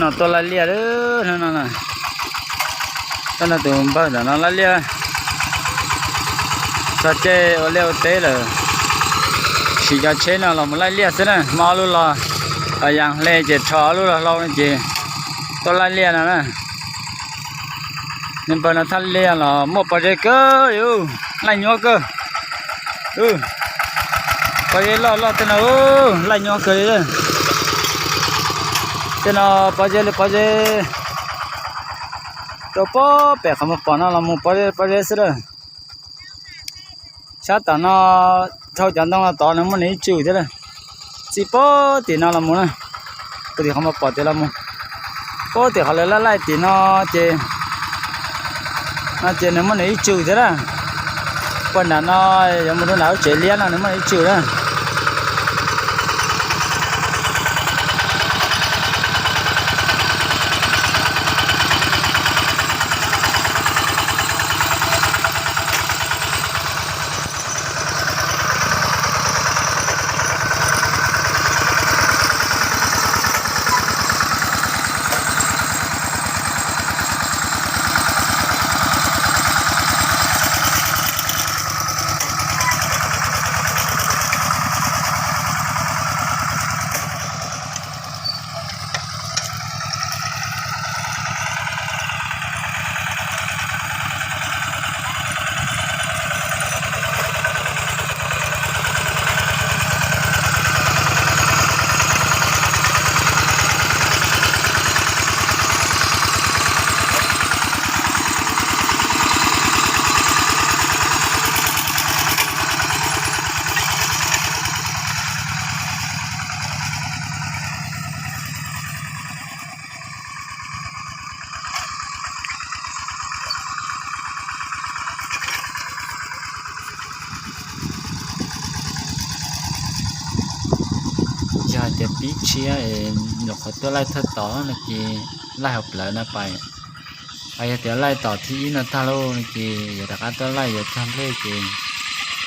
Tuaj laij liaj lawm no. Tuaj nrog tus npawg ntawm no laij liaj, txog caij ua liaj ua teb lawm, sim cov tsheb no los mus laij liaj xwb na. Muaj ob lub los, los yas hle ces rho ob lub los hlau no ces tuaj laij liaj no na. Nws npawg no thaj liaj los muaj pob zeb kawg li, laij nyuab kawg. Pob zeb loj loj tej no, laij nyuab kawg li. Tej no pob zeb li pob zeb. Rau pob pem qhov muag pom no los mus pob zeb pob zeb xwb lawm. Sab tom no dhau cov ntoo los tod nws muaj nws ib tsug thiab lawm. Txij pob tim no los mus na, puag tim qhov muag pom tim los mus, pob tim qhov lawv laij laij tim no ces, no ces nws muaj nws ib tsug thiab na. Puag nram no yuav mus rau nram lub tsev liab no nws muaj nws ib tsug na. Yog hais tias pib tshiab es nyuam qhuav tuaj laij thawj tom no ces laij hauv plawv na pais. Hos yog tias laij tom thib ib no tag lauj no ces yuav rov qab tuaj laij yuav cog nplej ces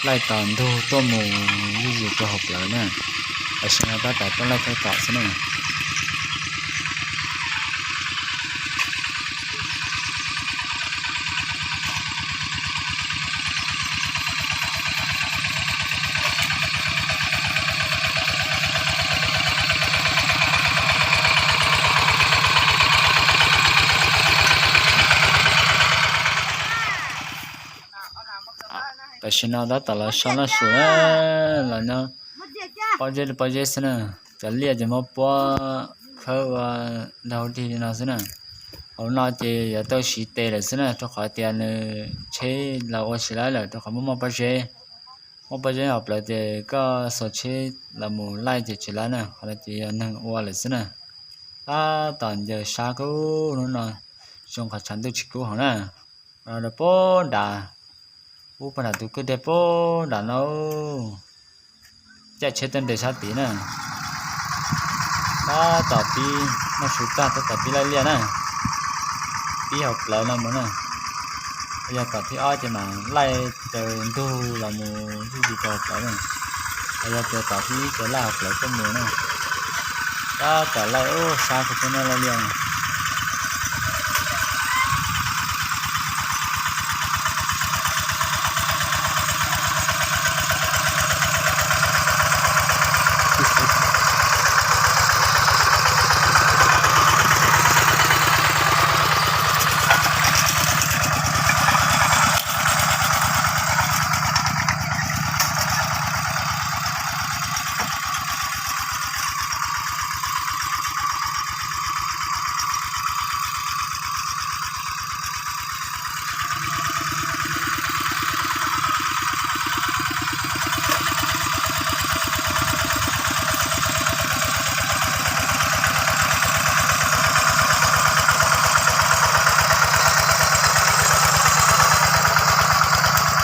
laij tom ntug tuaj mus zuj zus rau hauv plawv na. Tam sim no tab tom tuaj laij thawj tom xwb na. Tam sim no tab tom los so laj su na, los nyob pob zeb li pob zeb xwb na. Cov liaj ces muab puab khawb ua ntag dig li no xwb na. Hauv no ces yuav tau siv tes lawm xwb na, rau qhov tias nws tsheb los ua tsis laib lawm rau qhov muaj muaj pob zeb. Muaj pob zeb hauv plawv ces koj xuas tsheb los mus laij ces tsis laib na, qhov no ces yog neeg ua lawm xwb na. Tab tom ncaws sab kub hnub no, zoo qhov tshav ntuj tsis kub heev na. Rau puag nram, ub puag nram tus kwj deg puag nram no, caij tsheb tuaj nres sab tid na. Tab tom pib muaj su tag tab tom pib laij liaj na, pib hauv plawv no mus na. Yog tom thib ob ces mam laij raws ntug los mus zuj zus rau hauv plawv na. Yog tias tom thib ib ces laij hauv plawv tuaj mus na. Tab tom laij ub sab kuv tuaj noj laij liaj.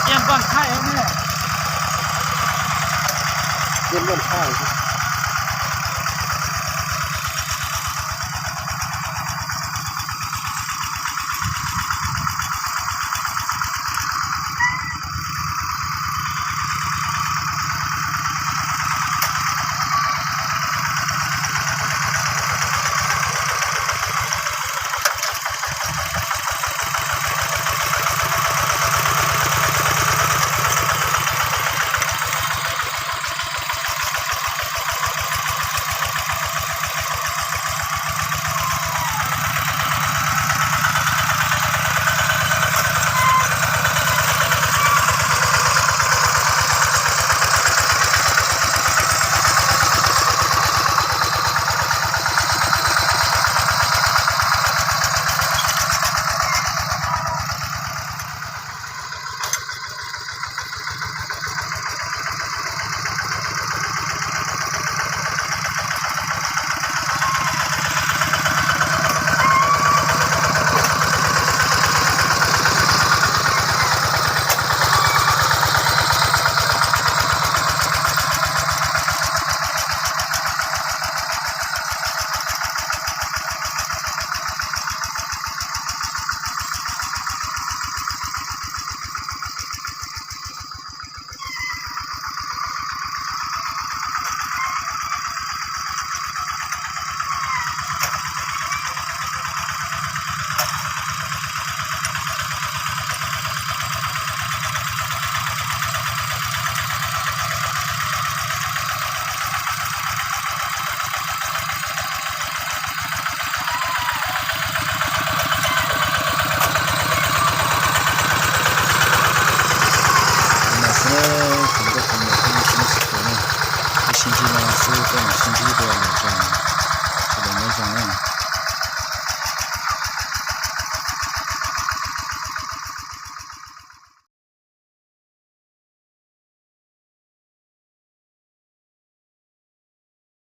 Tiaj npaj thaij ne. Tiaj npaj thaij.